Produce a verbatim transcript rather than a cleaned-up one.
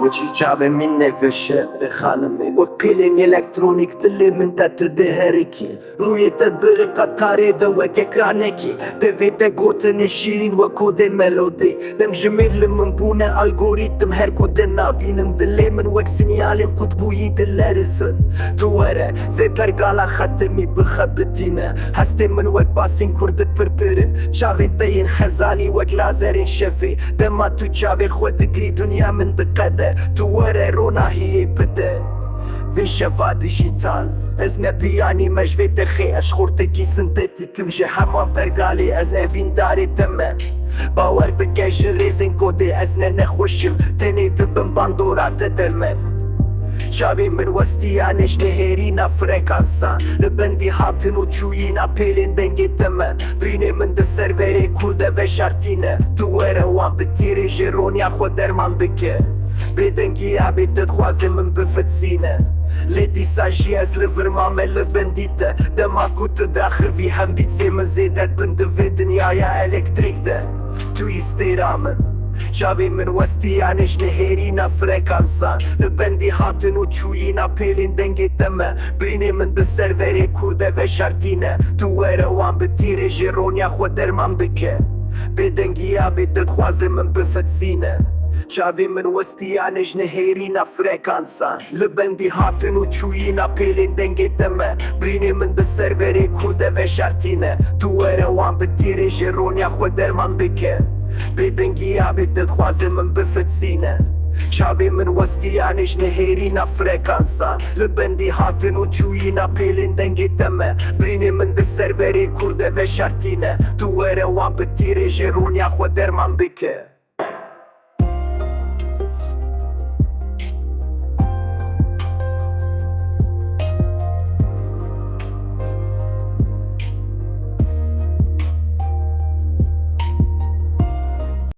Wekî çavê min nêveşe, xanimê. Wek pêlên elektronîk dilê min te tu dê herikî. Rûyê te biriqa tarê de weke kranekî. Devê te gotinê şîrîn wek kodê melodî. Dem ji mêr li min bûne algorîtm, her ku te nabînim. Dilê min wek sinyalê qutbûyî dilerizin. Tu were, vê pergala xetimî bixebitîne. Hestê min wek basên kur dipirpirin. Çavên te yên xezalî wek lazerên şevê. Dema tu çavê xwe digirî, dinya min diqede. Tu were ronahiyê bide vê şeva dijîtal. Ez ne biyanî me ji vê texê, ez xortekî sintetîk im ji heman pergalê. Ez evîndarê te me. Bawer bike ji rêzên kodê ez ne nexweş im. Tenê dibim bandora te dermen. Çavê min westiyane ji nehêrîna frekansan. Li bendî hatin û çûyîna pêlên dengê te me. Birînê min di serverê kur de veşartîne. Tu were wan bi tîrê ji roniya xwe derman bike. Bêdengiya bê te dixwaze min bifitsîne. Lê dîsa jî ez li vir mame li bendî te. Dema ku tu daxivî, hembîtsê min zêde dibin di vê dinyaya elektrîk de. Tu yî stêra min. Çavê min westiyane ji nehêrîna frekansan. Li bendî hatin û çûyîna pêlên dengê te me. Birînê min di serverê kur de veşartîne. Tu were wan bi tîrê ji roniya xwe derman bike. Bêdengiya bê te dixwaze min bifitsîne. Çavê min westiyane ji nehêrîna frekansan. Li bendî hatin û çûyîna pêlên dengê te me. Birînê min di serverê kur de veşartîne. Tu were wan bi tîrê ji roniya xwe derman bike. Bêdengiya bê te dixwaze min bifitsîne. Çavê min westiyane ji nehêrîna frekansan. Li bendî hatin û çûyîna pêlên dengê te me. Birînê min di serverê kur de veşartîne. Tu were wan bi tîrê ji roniya xwe derman bike.